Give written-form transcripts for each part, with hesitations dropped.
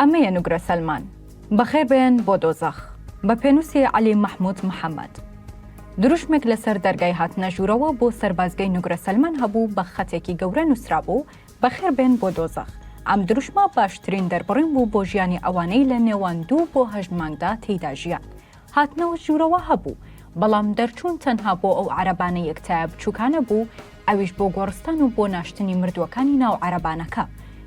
ئەمەیە نوگرە سەلمان. بەخێر بێن بۆ دۆزەخ. بە پێنووسی عەلی مەحموود محەمەد. دروشمێک لەسەر دەرگای هاتنە ژوورەوە بۆ سەربازگەی نوگرە سەلمان هەبوو بە خەتێکی گەورە نووسرابوو، بەخێر بێن بۆ دۆزەخ. ئەم دروشمە باشترین دەربڕین بوو بۆ ژیانی ئەوانەی لە نێوان دوو بۆ هەشت مانگدا تێیدا ژیان. هاتنەوە ژوورەوە هەبوو، بەڵام دەرچوون تەنها بۆ ئەو عەرەبانە یەکتایە بچووکانە بوو، ئەویش بۆ گۆڕستان و بۆ ناشتنی مردووەکانی ناو عەرەبانەکە.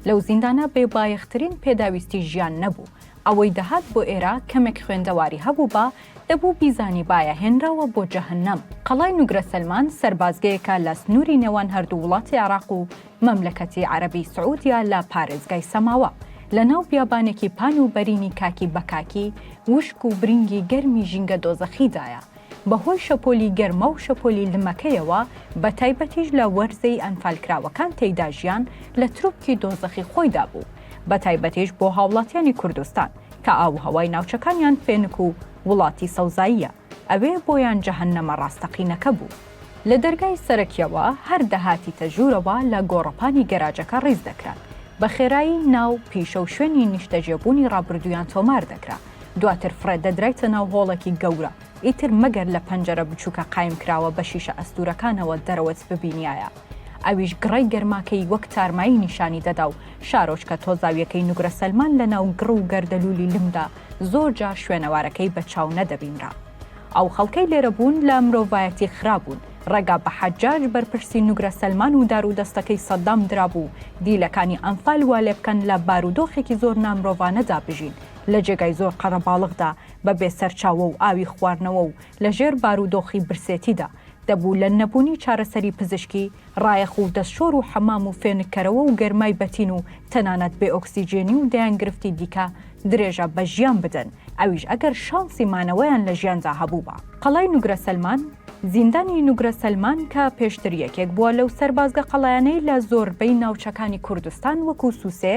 لەو زیندانە بێ بایەخترین پێداویستی ژیان نەبوو. ئەوەی دەهات بۆ ئێرە کەمێک خوێندەواری هەبووبا، دەبوو بیزانیبایە هێنراوە بۆ جەهەنەم. قەڵای نوگرە سەلمان سەربازگەیەکە لە سنووری نێوان هەردوو وڵاتی عێراق و مەملەکەتی عەرەبی سعودیە لە پارێزگای سەماوە، لە ناو بیابانێکی پان و بەرینی کاکی بە کاکی وشک و برینگی گەرمی ژینگە دۆزەخیدایە، بە هۆی شەپۆلی گەرما و شەپۆلی لمەکەیەوە، بە تایبەتیش لە وەرزەی ئەنفالکراوەکان تێیدا ژیان لە تروپکی دۆزەخی خۆیدا بوو، بە تایبەتیش بۆ هاوڵاتیانی کوردستان کە ئاووهەوای ناوچەکانیان فێنک و وڵاتی سەوزاییە. ئەوێ بۆیان جەهەنەمە ڕاستەقینەکە بوو. لە دەرگای سەرەکیەوە هەر دەهاتیتە ژوورەوە لە گۆڕەپانی گەراجەکە ڕیز دەکران. بە خێرایی ناو، پیشە و شوێنی نیشتەجێبوونی ڕابردوویان تۆمار دەکرا. دواتر فڕێ دەدرایتە ناو هۆڵێکی گەورە. ئیتر مەگەر لە پەنجەرە بچووکە قایمکراوە بە شیشە ئەستوورەکانەوە دەرەوەت ببینیایە. ئەویش گڕەی گەرماکەی وەک تارمایی نیشانی دەدا و شارۆچکە تۆزاویەکەی نوگرە سەلمان لە ناو گڕ و گەردەلوولی لمدا زۆر جار شوێنەوارەکەی بە چاو نەدەبینرا. ئەو خەڵکەی لێرە بوون لە مرۆڤایەتی خرابوون، ڕێگا بە حەجاج بەرپرسی نوگرە سەلمان و دارودەستەکەی سەدام درابوو دیلەکانی ئەنفال وا لێبکەن لە بارودۆخێکی زۆر نامرۆڤانەدا بژین لە جێگای زۆر قەرەباڵغدا بە بێ سەرچاوە و ئاوی خواردنەوە و لە ژێر بارودۆخی برسێتیدا دەبوو لە نەبوونی چارەسەری پزیشکی ڕایەخ و دەستشۆر و حەمام و فێنککەرەوە و گەرمای بەتین و تەنانەت بێ ئۆکسیجێنی و دەیان گرفتی دیکە درێژە بە ژیان بدەن، ئەویش ئەگەر شانسی مانەوەیان لە ژیاندا هەبووبا. قەڵای نوگرە سەلمان، زیندانی نوگرە سەلمان کە پێشتر یەکێک بووە لەو سەربازگە قەڵایانەی لە زۆربەی ناوچەکانی کوردستان وەکو سوسێ،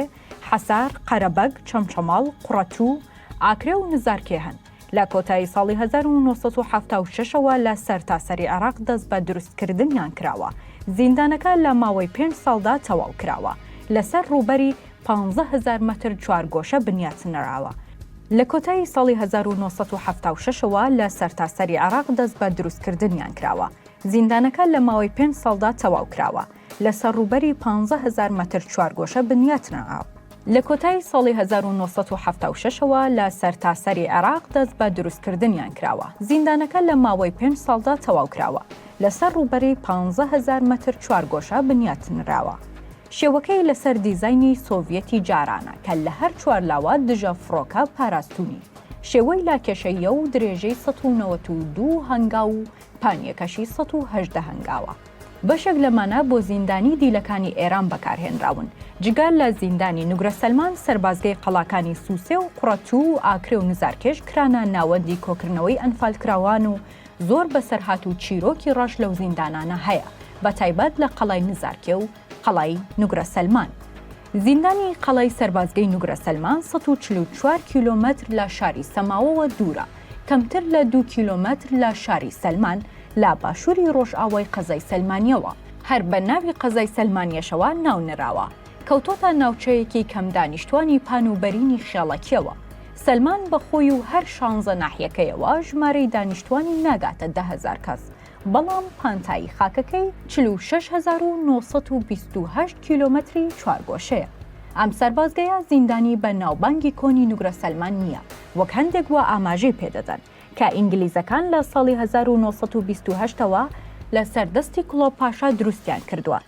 حەسار، قەرەبەگ، چەمچەماڵ، قوڕەتوو، ئاکرێ و نزارکێ هەن، لە کۆتایی ساڵی 1976 ەوە لە سەرتاسەری عێراق دەست بە دروستکردنیان کراوە، زیندانەکە لە ماوەی پێنج ساڵدا تەواو کراوە، لەسەر ڕووبەری 15 هەزار مەتر چوارگۆشە بنیاتنراوە. لە کۆتایی ساڵی 1976 ەوە لە سەرتاسەری عێراق دەست بە دروستکردنیان کراوە، زیندانەکە لە ماوەی پێنج ساڵدا تەواو کراوە، لەسەر ڕووبەری 15 هەزار مەتر چوارگۆشە بنیاتنراوە. لە کۆتایی ساڵی 1976 ەوە لە سەرتاسەری عێراق دەست بە دروستکردنیان کراوە، زیندانەکە لە ماوەی پێنج ساڵدا تەواو کراوە، لەسەر ڕووبەری 15 هەزار مەتر چوارگۆشە بنیاتنراوە. شێوەکەی لەسەر دیزاینی سۆڤیەتی جارانە کە لە هەر چوار لاوە دژە فڕۆکە پاراستوونی. شێوەی لاکێشەییە و درێژەی 192 هەنگاو و پانییەکەشی 118 هەنگاوە. بەشێک لەمانە بۆ زیندانی دیلەکانی ئێران بەکارهێنراون، جگە لە زیندانی نوگرە سەلمان، سەربازگەی قەڵاکانی سوسێ و قوڕەتوو و ئاکرێ و نزارکێش کرانە ناوەندی کۆکردنەوەی ئەنفالکراوان و زۆر بەسەرهات و چیرۆکی ڕەش لەو زیندانانە هەیە، بەتایبەت لە قەڵای نزارکێ و قەڵای نوگرە سەلمان. زیندانی قەڵای سەربازگەی نوگرە سەلمان 144 کیلۆمەتر لە شاری سەماوەوە دوورە، کەمتر لە دوو کیلۆمەتر لە شاری سەلمان لە باشووری ڕۆژئاوای قەزای سەلمانیەوە، هەر بە ناوی قەزای سەلمانیەشەوە ناونراوە، کەوتۆتە ناوچەیەکی کەم دانیشتوانی پان و بەرینی خێڵەکیەوە. سەلمان بە خۆی و هەر شانزە ناحیەکەیەوە ژمارەی دانیشتوانی ناگاتە 10,000 کەس، بەڵام پانتایی خاکەکەی 46,928 کیلۆمەتری چوارگۆشەیە. ئەم سەربازگەیە زیندانی بە ناوبانگی کۆنی نوگرە سەلمان نییە، وەک هەندێک وا ئاماژەی پێدەدەن، کە ئینگلیزەکان لە ساڵی 1928 ەوە لەسەر دەستی کڵۆپ پاشا دروستیان کردووە،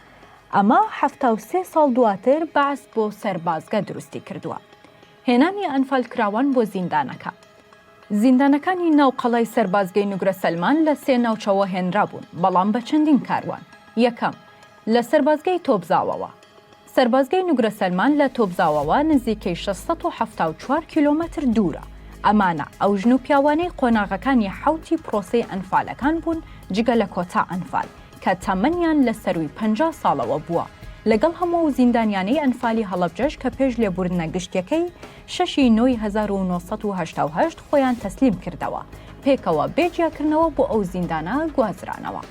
ئەمە 73 ساڵ دواتر بەعس بۆ سەربازگە دروستی کردووە. هێنانی ئەنفالکراوان بۆ زیندانەکە. زیندانەکانی ناو قەڵای سەربازگەی نوگرە سەلمان لە سێ ناوچەوە هێنرابوون، بەڵام بە چەندین کاروان. یەکەم، لە سەربازگەی تۆپزاوەوە. سەربازگەی نوگرە سەلمان لە تۆپزاوەوە نزیکەی 674 کیلۆمەتر دوورە. ئەمانە ئەو ژن و پیاوانەی قۆناغەکانی حەوتی پرۆسەی ئەنفالەکان بوون جگە لە کۆتا ئەنفال کە تەمەنیان لە سەرووی 50 ساڵەوە بووە لەگەڵ هەموو ئەو زیندانیانەی ئەنفالی هەڵەبجەش کە پێش لێبوردنە گشتیەکەی شەشی نۆی 1988 خۆیان تەسلیم کردەوە پێکەوە بێ جیاکردنەوە بۆ ئەو زیندانە گوازرانەوە.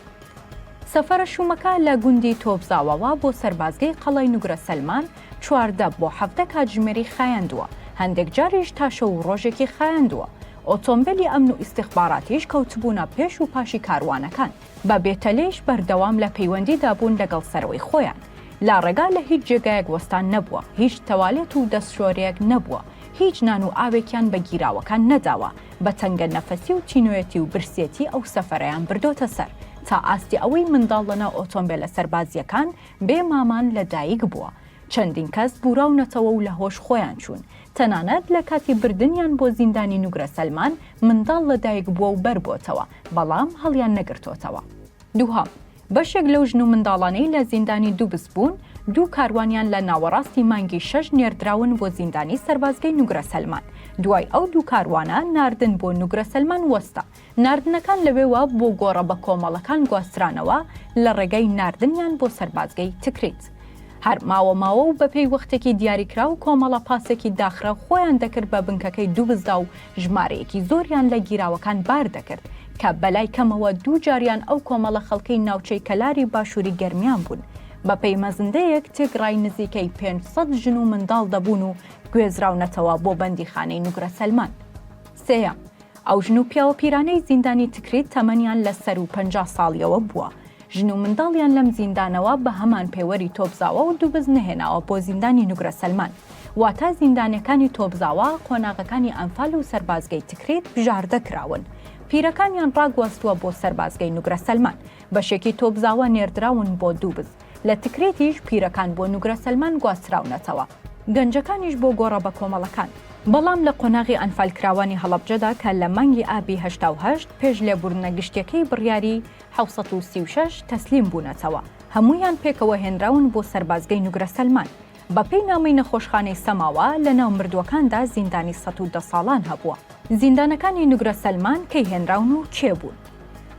سەفەرە شوومەکە لە گوندی تۆپزاوەوە بۆ سەربازگەی قەڵای نوگرە سەلمان 14 بۆ 17 کاتژمێری خایاندووە. هەندێک جاریش تا شەو و ڕۆژێکی خایاندووە. ئۆتۆمبێلی ئەمن و ئیستیخباراتیش کەوتبوونە پێش و پاشی کاروانەکان. بە بێتەلێیش بەردەوام لە پەیوەندیدا بوون لەگەڵ سەرەوەی خۆیان. لە ڕێگا لە هیچ جێگایەک وەستان نەبووە، هیچ تەوالێت و دەستشۆرێک نەبووە، هیچ نان و ئاوێکیان بە گیراوەکان نەداوە، بە تەنگە نەفەسی و تینوێتی و برسێتی ئەو سەفەرەیان بردۆتە سەر، تا ئاستی ئەوەی منداڵ لەناو ئۆتۆمبێلە سەربازییەکان بێ مامان لە دایک بووە. چەندین کەس بوراونەتەوە و لە هۆش خۆیان چوون. تەنانەت لە کاتی بردنیان بۆ زیندانی نوگرە سەلمان منداڵ لە دایک بووە و بەربۆتەوە، بەڵام هەڵیان نەگرتۆتەوە. دووهەم، بەشێک لەو ژن و منداڵانەی لە زیندانی دوبز بوون، دوو کاروانیان لە ناوەڕاستی مانگی شەش نێردراون بۆ زیندانی سەربازگەی نوگرە سەلمان. دوای ئەو دوو کاروانە، ناردن بۆ نوگرە سەلمان وەستا. ناردنەکان لەوێوە بۆ گۆڕە بەکۆمەڵەکان گواسترانەوە لە ڕێگای ناردنیان بۆ سەربازگەی تکریت. هەر ماوە ماوە و بەپێی وەختێکی دیاریکراو کۆمەڵە پاسێکی داخراو خۆیان دەکرد بە بنکەکەی دوبزدا و ژمارەیەکی زۆریان لە گیراوەکان بار دەکرد کە بەلای کەمەوە دوو جاریان ئەو کۆمەڵە خەڵکی ناوچەی کەلاری باشووری گەرمیان بوون. بەپێی مەزندەیەک تێکڕای نزیکەی 500 ژن و منداڵ دەبوون و گوێزراونەتەوە بۆ بەندیخانەی نوگرە سەلمان. سێیەم، ئەو ژن و پیاوە پیرانەی زیندانی تکریت تەمەنیان لە سەروو 50 ساڵیەوە بووە، ژن و منداڵیان لەم زیندانەوە بە هەمان پێوەری تۆپزاوا و دوبز نەهێناوە بۆ زیندانی نوگرە سەلمان. واتە زیندانیەکانی تۆپزاوا قۆناغەکانی ئەنفال و سەربازگەی تکریت بژاردە کراون. پیرەکانیان ڕاگواستووە بۆ سەربازگەی نوگرە سەلمان. بەشێکی تۆپزاوا نێردراون بۆ دوبز. لە تکریتیش پیرەکان بۆ نوگرە سەلمان گواستراونەتەوە. گەنجەکانیش بۆ گۆڕە بەکۆمەڵەکان. بەڵام لە قۆناغی ئەنفالکراوانی هەڵەبجەدا کە لە مانگی ئابی 88 پێش لێبوردنە گشتیەکەی بڕیاری 736 تەسلیم بوونەتەوە، هەموویان پێکەوە هێنراون بۆ سەربازگەی نوگرە سەلمان. بەپێی نامەی نەخۆشخانەی سەماوە، لەناو مردووەکاندا زیندانی 110 ساڵان هەبووە. زیندانەکانی نوگرە سەلمان کەی هێنراون و کێ بوون؟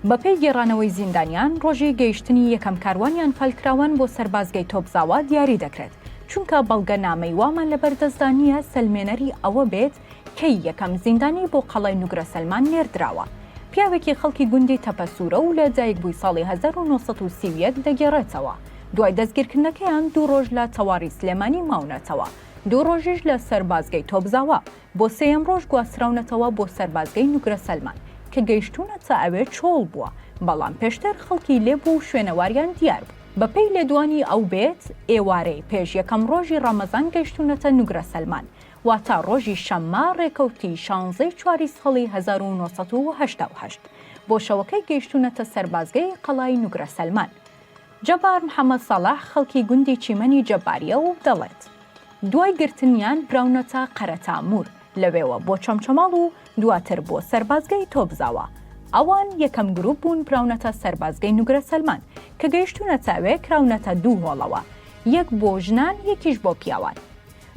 بەپێی گێڕانەوەی زیندانیان، ڕۆژی گەیشتنی یەکەم کاروانی ئەنفالکراوان بۆ سەربازگەی تۆپزاوا دیاری دەکرێت، چونکە بەڵگەنامەی وامان لەبەردەستدا نییە سەلمێنەری ئەوە بێت کەی یەکەم زیندانی بۆ قەڵای نوگرە سەلمان نێردراوە. پیاوێکی خەڵکی گوندی تەپەسوورە و لە دایکبووی ساڵی 1931 دەگێڕێتەوە، دوای دەستگیرکردنەکەیان دوو ڕۆژ لە تەواری سلێمانی ماونەتەوە، دوو ڕۆژیش لە سەربازگەی تۆپزاوا، بۆ سێیەم ڕۆژ گواستراونەتەوە بۆ سەربازگەی نوگرە سەلمان، کە گەیشتوونەتە ئەوێ چۆڵ بووە، بەڵام پێشتر خەڵکی لێ بوو و شوێنەواریان دیار بوو. بەپێی لێدوانی ئەو بێت، ئێوارەی پێش یەکەم ڕۆژی ڕەمەزان گەیشتوونەتە نوگرە سەلمان، واتە ڕۆژی شەممە ڕێکەوتی شانزەی چواری ساڵی 1988، بۆ شەوەکەی گەیشتوونەتە سەربازگەی قەڵای نوگرە سەلمان. جەبار محەمەد ساڵح خەڵکی گوندی چیمەنی جەبارییە و دەڵێت، دوای گرتنیان براونەتە قەرەتاموور، لەوێوە بۆ چەمچەماڵ و دواتر بۆ سەربازگەی تۆپزاوا. ئەوان یەکەم گروپ بوون براونەتە سەربازگەی نوگرە سەلمان، کە گەیشتوونەتە ئەوێ کراونەتە دوو هۆڵەوە، یەک بۆ ژنان یەکیش بۆ پیاوان.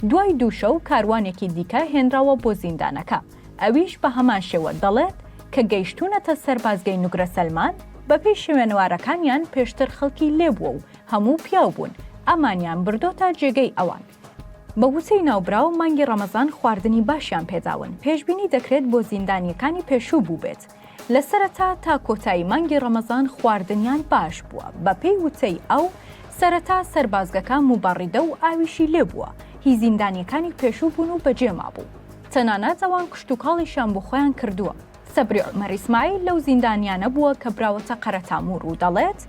دوای دوو شەو کاروانێکی دیکە هێنراوە بۆ زیندانەکە، ئەویش بە هەمان شێوە دەڵێت کە گەیشتوونەتە سەربازگەی نوگرە سەلمان، بەپێی شوێنەوارەکانیان پێشتر خەڵکی لێبووە و هەموو پیاو بوون، ئەمانیان بردۆتە جێگەی ئەوان. بە وتەی ناوبراو مانگی ڕەمەزان خواردنی باشیان پێداون، پێشبینی دەکرێت بۆ زیندانییەکانی پێشوو بووبێت. لە سەرەتا تا کۆتایی مانگی ڕەمەزان خواردنیان باش بووە، بەپێی وتەی ئەو، سەرەتا سەربازگەکە موبەڕیدە و ئاویشی لێ بووە، هی زیندانییەکانی پێشوو بوون و بەجێ مابوو. تەنانەت ئەوان کشتوکاڵیشیان بۆ خۆیان کردووە. سەبری عومەر ئیسماعیل لەو زیندانییانە بووە کە براوەتە قەرەتاموور و دەڵێت،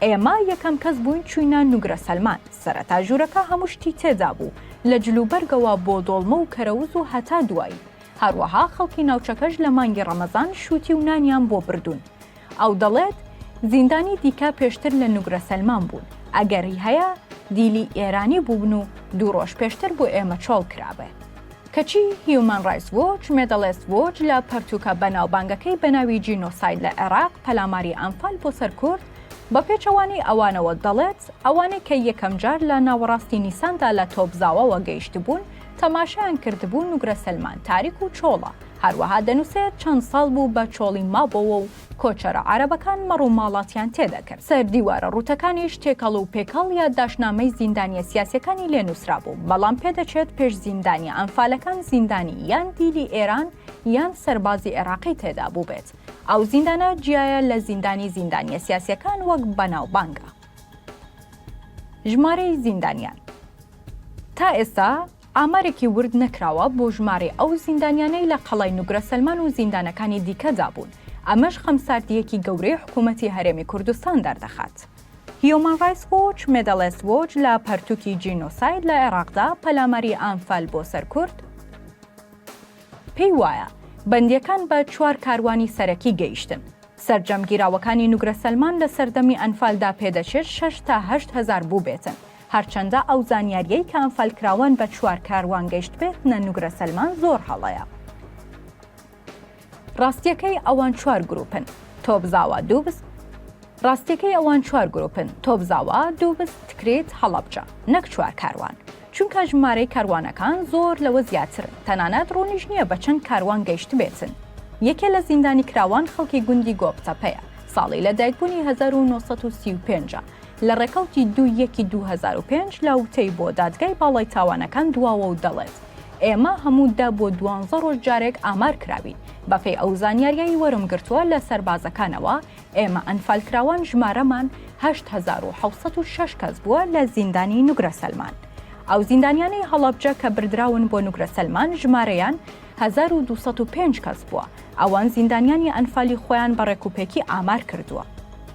ئێمە یەکەم کەس بووین چووینە نوگرە سەلمان، سەرەتا ژوورەکە هەموو شتی تێدابوو، لە جلوبەرگەوە بۆ دۆڵمە و کەرەوز و هەتا دوایی. هەروەها خەڵکی ناوچەکەش لە مانگی ڕەمەزان شووتی و نانیان بۆ بردوون. ئەو دەڵێت، زیندانی دیکە پێشتر لە نوگرە سەلمان بوون، ئەگەری هەیە دیلی ئێرانی بووبن و دوو ڕۆژ پێشتر بۆ ئێمە چۆڵ کرابێ. کەچی هیومان ڕایتس وۆچ، میدڵ ئێست وۆچ لە پەرتووکە بەناوبانگەکەی بەناوی جینۆساید لە عێراق، پەلاماری ئەنفال بۆ سەر کورد، بە پێچەوانەی ئەوانەوە دەڵێت، ئەوانەی کە یەکەمجار لە ناوەڕاستی نیساندا لە تۆپزاواوە گەیشتبوون، تەماشایان کردبوو نوگرە سەلمان تاریک و چۆڵە، هەروەها دەنووسێت چەند ساڵ بوو بە چۆڵی مابۆوە و کۆچەرە عەرەبەکان مەڕ و ماڵاتیان تێدەکرد. سەر دیوارە ڕووتەکانیش تێکەڵ و پێکەڵ یادداشتنامەی زیندانییە سیاسییەکانی لێ نووسرابوو، بەڵام پێدەچێت پێش زیندانییە ئەنفالەکان زیندانی یان دیلی ئێران یان سەربازی عێراقی تێدا بووبێت. ئەو زیندانە جیایە لە زیندانی زیندانییە سیاسییەکان وەک بەناوبانگە. ژمارەی زیندانیان تا ئێستا. ئامارێکی ورد نەکراوە بۆ ژمارەی ئەو زیندانیانەی لە قەڵای نوگرە سەلمان و زیندانەکانی دیکەدا بوون، ئەمەش خەمساردییەکی گەورەی حکوومەتی هەرێمی کوردستان دەردەخات. هیومان ڕایتس وۆچ، مێدڵ ئیست وۆچ لە پەرتووکی جینۆساید لە عێراقدا، پەلاماری ئەنفال بۆ سەر کورد، پێی وایە بەندییەکان بە چوار کاروانی سەرەکی گەیشتن. سەرجەم گیراوەکانی نوگرە سەلمان لە سەردەمی ئەنفالدا پێدەچێت شەش تا 8000 بووبێتن. هەرچەندە ئەو زانیارییەی کە ئەنفالکراوان بە چوار کاروان گەیشتبێتنە نوگرە سەلمان زۆر هەڵەیە. ڕاستییەکەی ئەوان چوار گروپن، تۆپزاوا، دوبز، ڕاستییەکەی ئەوان چوار گروپن، تۆپزاوا، دوبز، تکریت، هەڵەبجە، نەک چوار کاروان. چونکە ژمارەی کاروانەکان زۆر لەوە زیاترن، تەنانەت ڕوونیش نییە بە چەند کاروان گەیشتبێتن. یەکێ لە زیندانیکراوان خەڵکی گوندی گۆپتەپەیە، ساڵی لە دایکبوونی 1935 ە، لە ڕێکەوتی دوو یەکی 2005 لە وتەی بۆ دادگای باڵای تاوانەکان دواوە و دەڵێت، ئێمە هەموو دە بۆ دوانزە ڕۆژ جارێک ئامار کراوین، بەپێی ئەو زانیارییەی وەرم گرتووە لە سەربازەکانەوە، ئێمە ئەنفالکراوان ژمارەمان 8706 کەس بووە لە زیندانی نوگرە سەلمان. ئەو زیندانیانەی هەڵەبجە کە بردراون بۆ نوگرە سەلمان ژمارەیان 1205 کەس بووە، ئەوان زیندانیانی ئەنفالی خۆیان بە ڕێکوپێکی ئامار کردووە.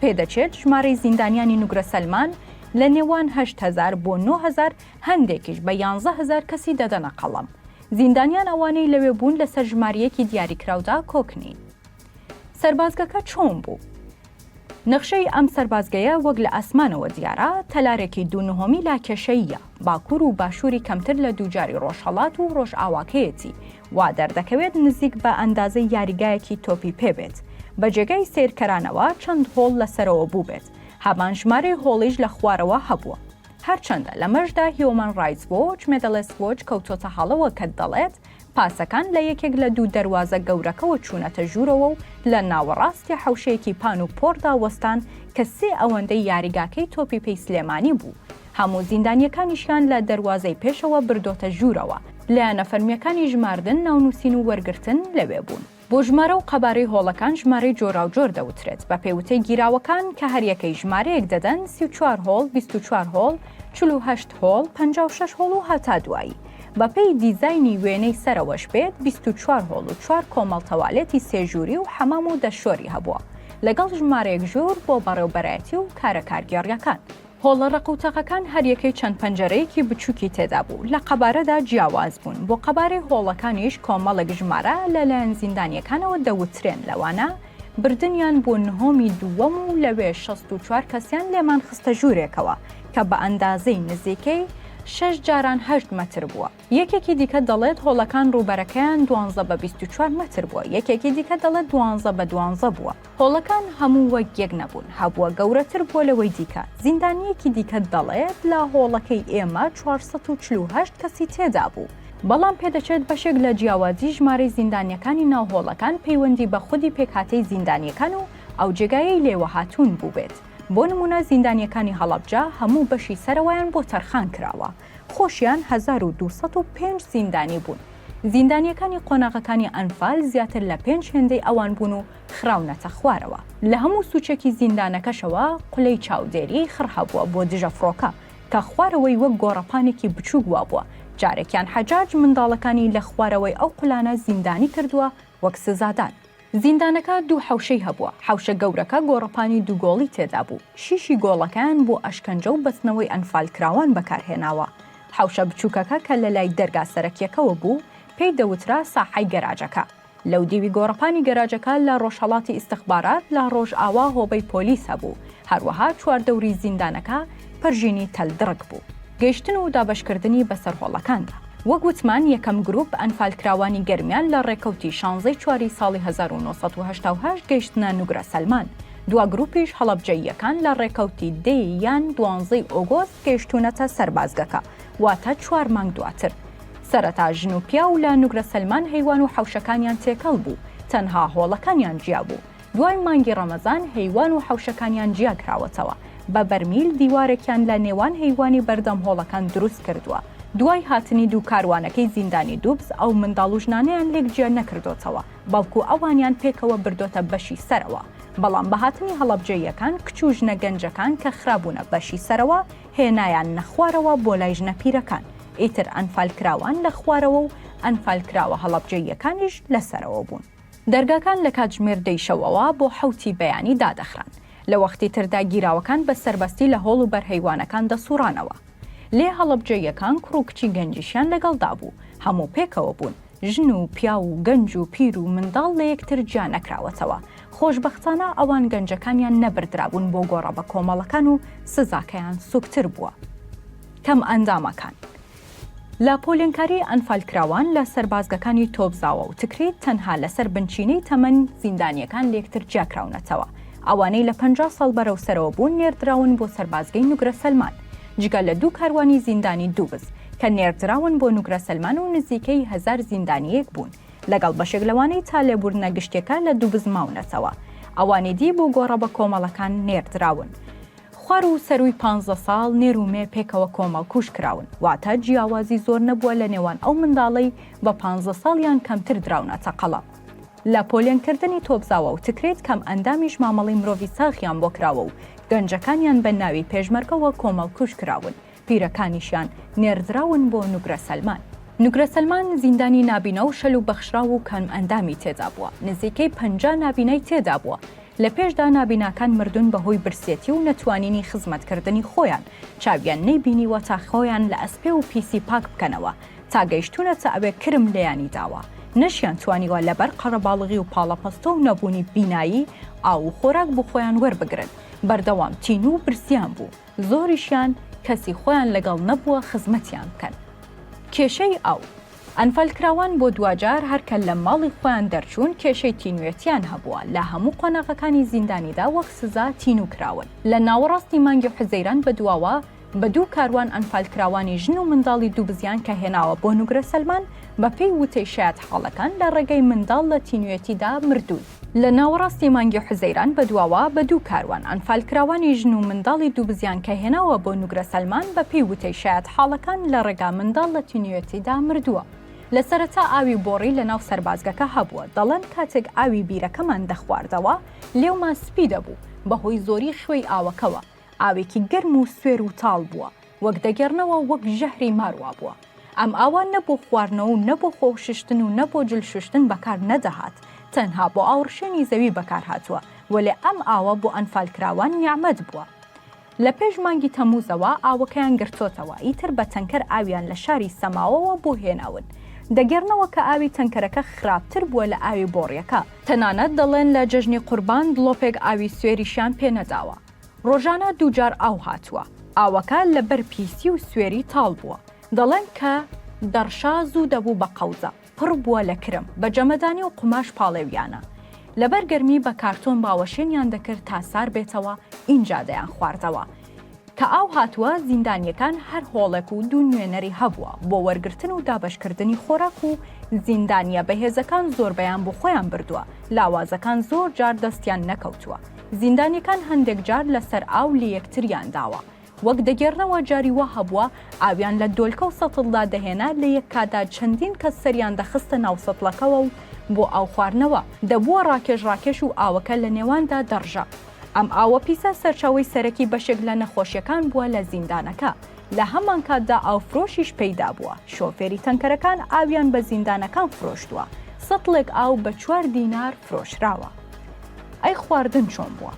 پێدەچێت ژمارەی زیندانیانی نوگرە سەلمان لە نێوان 8000 بۆ 9000 هەندێکیش بە 11000 کەسی دەدەنە قەڵەم. زیندانیان ئەوانەی لەوێ بوون لەسەر ژماریەکی دیاریکراودا کۆک نین. سەربازگەکە چۆن بوو؟ نەخشەی ئەم سەربازگەیە وەک لە ئاسمانەوە دیارە، تەلارێکی دوو نهۆمی لاکێشەییە، باکوور و باشووری کەمتر لە دووجاری ڕۆژهەڵات و ڕۆژئاواکەیەتی، وا دەردەکەوێت نزیک بە ئەندازەی یاریگایەکی تۆپی پێ بێت، بە جێگای سەیرکەرانەوە چەند هۆڵ لە سەرەوە بووبێت، هەمان ژمارەی هۆڵیش لە خوارەوە هەبووە. هەرچەندە لەمەشدا هیومان ڕایتس وۆچ، مێدڵ ئیست وۆچ کەوتۆتە هەڵەوە کە دەڵێت، پاسەکان لە یەکێک لە دوو دەروازە گەورەکەوە چوونەتە ژوورەوە و لە ناوەڕاستی حەوشەیەکی پان و پۆڕدا وەستان کە سێ ئەوەندەی یاریگاکەی تۆپی پێی سلێمانی بوو. هەموو زیندانییەکانیشیان لە دەروازەی پێشەوە بردۆتە ژوورەوە. لایەنە فەرمییەکانی ژماردن، ناونووسین و وەرگرتن لەوێ بوون. بۆ ژمارە و قەبارەی هۆڵەکان ژمارەی جۆراوجۆر دەوترێت، بەپێی وتەی گیراوەکان کە هەریەکەی ژمارەیەک دەدەن، 34 هۆڵ، 24 هۆڵ، 48 هۆڵ، 56 هۆڵ و هەتا دوایی. بەپێی دیزاینی وێنەی سەرەوەش بێت، 24 هۆڵ و چوار کۆمەڵ تەوالێتی سێ ژووری و حەمام و دەستشۆری هەبووە، لەگەڵ ژمارەیەک ژوور بۆ بەڕێوبەرایەتی و کارە کارگێڕییەکان. هۆڵە ڕەق و تەقەکان هەریەکەی چەند پەنجەرەیەکی بچووکی تێدا بوو، لە قەبارەدا جیاواز بوون، بۆ قەبارەی هۆڵەکانیش کۆمەڵێک ژمارە لەلایەن زیندانییەکانەوە دەوترێن، لەوانە بردنیان بۆ نهۆمی دووەم و لەوێ 64 کەسیان لێمان خستە ژوورێکەوە کە بە ئەندازەی نزیکەی شەش جاران هەشت مەتر بووە. یەکێکی دیکە دەڵێت هۆڵەکان ڕووبەرەکەیان دوانزە بە 24 مەتر بووە، یەکێکی دیکە دەڵێت دوانزە بە دوانزە بووە. هۆڵەکان هەموو وەک یەک نەبوون، هەبووە گەورەتر بووە لەوەی دیکە، زیندانییەکی دیکە دەڵێت لە هۆڵەکەی ئێمە 448 کەسی تێدابوو، بەڵام پێدەچێت بەشێک لە جیاوازی ژمارەی زیندانییەکانی ناو هۆڵەکان پەیوەندی بە خودی پێکهاتەی زیندانییەکان و ئەو جێگایەی لێوە هاتوون بووبێت، بۆ نموونە زیندانییەکانی هەڵەبجە هەموو بەشی سەرەوەیان بۆ تەرخان کراوە، خۆشیان 1205 زیندانی بوون. زیندانییەکانی قۆناغەکانی ئەنفال زیاتر لە پێنج هێندەی ئەوان بوون و خراونەتە خوارەوە. لە هەموو سوچێکی زیندانەکەشەوە قولەی چاودێری خڕ هەبووە بۆ دژە فڕۆکە کە خوارەوەی وەک گۆڕەپانێکی بچووک وابووە، جارێکیان حەجاج منداڵەکانی لە خوارەوەی ئەو قولانە زیندانی کردووە وەک سزادان. زیندانەکە دوو حەوشەی هەبووە، حەوشە گەورەکە گۆڕەپانی دوو گۆڵی تێدابوو، شیشی گۆڵەکەیان بۆ ئەشکەنجە و بەستنەوەی ئەنفالکراوان بەکارهێناوە. حەوشە بچووکەکە کە لە لای دەرگا سەرەکییەکەوە بوو، پێی دەوترا ساحەی گەراجەکە. لەو دیوی گۆڕەپانی گەراجەکە لە ڕۆژهەڵاتی ئیستخبارات لە ڕۆژئاوا هۆبەی پۆلیس هەبوو، هەروەها چواردەوری زیندانەکە پەرژینی تەل دڕک بوو. گەیشتن و دابەشکردنی بەسەر هۆڵەکاندا. وەک وتمان یەکەم گروپ ئەنفالکراوانی گەرمیان لە ڕێکەوتی شانزەی چواری ساڵی 1988 گەیشتنە نوگرە سەلمان، دوا گروپیش هەڵەبجەییەکان لە ڕێکەوتی دەی یان دوانزەی ئۆگۆست گەیشتوونەتە سەربازگەکە، واتە چوار مانگ دواتر. سەرەتا ژن و پیاو لە نوگرە سەلمان هەیوان و حەوشەکانیان تێکەڵ بوو، تەنها هۆڵەکانیان جیا بوو. دوای مانگی ڕەمەزان هەیوان و حەوشەکانیان جیا کراوەتەوە، بە بەرمیل دیوارێکیان لە نێوان هەیوانی بەردەم هۆڵەکان دروست کردووە. دوای هاتنی دوو کاروانەکەی زیندانی دوبز ئەو منداڵ و ژنانەیان لێک جیا نەکردۆتەوە، بەڵکو ئەوانیان پێکەوە بردۆتە بەشی سەرەوە. بەڵام بە هاتنی هەڵەبجەییەکان کچ و ژنە گەنجەکان کە خرابوونە بەشی سەرەوە هێنایاننە خوارەوە بۆ لای ژنە پیرەکان. ئیتر ئەنفالکراوان لە خوارەوە و ئەنفالکراوە هەڵەبجەییەکانیش لە سەرەوە بوون. دەرگاکان لە کاتژمێر دەی شەوەوە بۆ حەوتی بەیانی دادەخران. لە وەختی تردا گیراوەکان بە سەربەستی لە هۆڵ و بەرهەیوانەکان دەسوڕانەوە. لێ هەڵەبجەییەکان کوڕ و کچی گەنجیشیان لەگەڵدا بوو، هەموو پێکەوە بوون، ژن و پیاو و گەنج و پیر و منداڵ لە یەکتر جیا نەکراوەتەوە. خۆشبەختانە ئەوان گەنجەکانیان نەبردرابوون بۆ گۆڕە بەکۆمەڵەکان و سزاکەیان سوکتر بووە. کەمئەندامەکان. لە پۆلێنکاری ئەنفالکراوان لە سەربازگەکانی تۆپزاوە و تکریت تەنها لەسەر بنچینەی تەمەن زیندانییەکان لەیەکتر جیاکراونەتەوە. ئەوانەی لە 50 ساڵ بەرەو سەرەوە بوون نێردراون بۆ سەربازگەی نوگرە سەلمان. جگە لە دوو کاروانی زیندانی دووبز کە نێردراون بۆ نوگرە سەلمان و نزیکەی هەزار زیندانییەک بوون لەگەڵ بەشێک لەوانەی تا لێبوردنە گشتیەکە لە دووبز ماونەتەوە. ئەوانی دی بۆ گۆڕە بەکۆمەڵەکان نێردراون. خوار و سەرووی پانزە ساڵ نێر و مێ پێکەوە کۆمەڵکوژ کراون، واتە جیاوازی زۆر نەبووە لە نێوان ئەو منداڵەی بە پانزە ساڵ یان کەمتر دراونەتە قەڵەم. لە پۆلێنکردنی تۆپزاوە و تکریت کەم ئەندامیش مامەڵەی مرۆڤی ساغیان بۆ کراوە و گەنجەکانیان بە ناوی پێشمەرگەوە کۆمەڵکوژ کراون، پیرەکانیشیان نێردراون بۆ نوگرە سەلمان. نوگرە سەلمان زیندانی نابینا و شەل و بەخشراو و کەمئەندامی تێدا بووە، نزیکەی 50 نابینای تێدا بووە، لە پێشدا نابیناکان مردوون بەهۆی برسێتی و نەتوانینی خزمەتکردنی خۆیان، چاویان نەیبینیوە تا خۆیان لە ئەسپێ و پیسی پاک بکەنەوە، تا گەیشتوونەتە ئەوێ کرم لێیانی داوە، نەشیان توانیوە لەبەر قەرەباڵغی و پاڵەپەستۆ و نەبوونی بینایی ئاو و خۆراک بۆ خۆیان وەربگرن، بەردەوام تینوو و برسیان بوو. زۆریشیان کەسی خۆیان لەگەڵ نەبووە خزمەتیان بکەن. کێشەی ئاو. ئەنفالکراوان بۆ دواجار هەر کە لە ماڵی خۆیان دەرچوون کێشەی تینوێتیان هەبووە، لە هەموو قۆناغەکانی زیندانیدا وەک سزا تینوو کراون. لە ناوەڕاستی مانگی حوزەیران بەدواوە بە دوو کاروان ئەنفالکراوانی ژن و منداڵی دووبزیان کە هێناوە بۆ نوگرە سەلمان، بەپێی وتەی شایەتحاڵەکان لە ڕێگەی منداڵ لە تینوێتیدا مردوون. لە ناوەڕاستی مانگی حوزەیران بەدواوە بە دوو کاروان ئەنفالکراوانی ژن و منداڵی دووبزیان کە هێناوە بۆ نوگرە سەلمان بە پێی وتەی شایەتحاڵەکان لە ڕێگا منداڵ لە تینوێتیدا مردووە. لە سەرەتا ئاوی بۆڕی لە ناو سەربازگەکە هەبووە دەڵێن کاتێک ئاوی بیرەکەمان دەخواردەوە لێومان سپی دەبوو بەهۆی زۆری خوێی ئاوەکەوە ئاوێکی گەرم و سوێر و تاڵ بووە، وەک دەگێڕنەوە وەک ژەهری مار وابووە. ئەم ئاوە نە بۆ خواردنەوە و نە بۆ خۆ ششتن و نە بۆ جل شوشتن بەکار نەدەهات، تەنها بۆ ئاوڕشێنی زەوی بەکار هاتووە، وەلێ ئەم ئاوە بۆ ئەنفالکراوان نیعمەت بووە. لە پێش مانگی تەمووزەوە ئاوەکەیان گرتۆتەوە، ئیتر بە تەنکەر ئاویان لە شاری سەماوەوە بۆ هێناون. دەگێڕنەوە کە ئاوی تەنکەرەکە خراپتر بووە لە ئاوی بۆڕیەکە. تەنانەت دەڵێن لە جەژنی قوربان دڵۆپێک ئاوی سوێریشیان پێ نەداوە. ڕۆژانە دووجار ئاو هاتووە. ئاوەکە لەبەر پیسی و سوێری تاڵ بووە. دەڵێن کە دەڕشا زوو دەبوو بە قەوزە. پڕ بووە لە کرم. بە جەمەدانی و قوماش پاڵێویانە. لەبەر گەرمی بە کارتۆن باوەشێنیان دەکرد تا سار بێتەوە، ئینجا دەیانخواردەوە. کە ئاو هاتووە، زیندانییەکان هەر هۆڵێک و دوو نوێنەری هەبووە بۆ وەرگرتن و دابەشکردنی خۆراک و زیندانییە بەهێزەکان زۆربەیان بۆ خۆیان بردووە، لاوازەکان زۆر جار دەستیان نەکەوتووە. زیندانیەکان هەندێک جار لەسەر ئاو لەیەکتریان داوە. وەک دەگێڕنەوە جاری وا هەبووە ئاویان لە دۆلکە و سەتڵدا دەهێنا لە یەک کاتدا چەندین کەس سەریان دەخستە ناو سەتڵەکەوە و بۆ ئاو خواردنەوە دەبووە ڕاکێش ڕاکێش و ئاوەکە لە نێواندا دەڕژا. ئەم ئاوە پیسە سەرچاوەی سەرەکی بەشێک لە نەخۆشیەکان بووە لە زیندانەکە. لە هەمانکاتدا ئاوفرۆشیش پەیدا بووە. شۆفێری تەنکەرەکان ئاویان بە زیندانەکان فرۆشتووە. سەتڵێک ئاو بە چوار دینار فرۆشراوە. ئەی خواردن چۆن بووە؟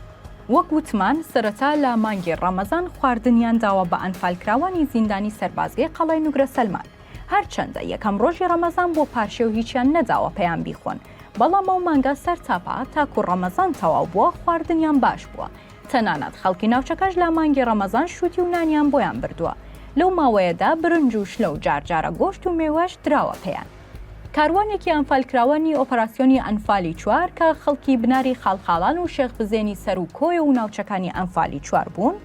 وەک وتمان سەرەتا لە مانگی ڕەمەزان خواردنیان داوە بە ئەنفالکراوانی زیندانی سەربازگەی قەڵای نوگرە سەلمان، هەرچەندە یەکەم ڕۆژی ڕەمەزان بۆ پارشێو هیچیان نەداوە پێیان بیخۆن، بەڵام ئەو مانگە سەرتاپا تاکو ڕەمەزان تەواو بووە خواردنیان باش بووە، تەنانەت خەڵکی ناوچەکەش لە مانگی ڕەمەزان شوتی و نانیان بۆیان بردووە، لەو ماوەیەدا برنج و شلە و جارجارە گۆشت و مێوەش دراوە پێیان. کاروانێکی ئەنفالکراوانی ئۆپەراسیۆنی ئەنفالی چوار کە خەڵکی بناری خاڵخاڵان و شێخ بزێنی سەروو کۆیە و ناوچەکانی ئەنفالی چوار بوون،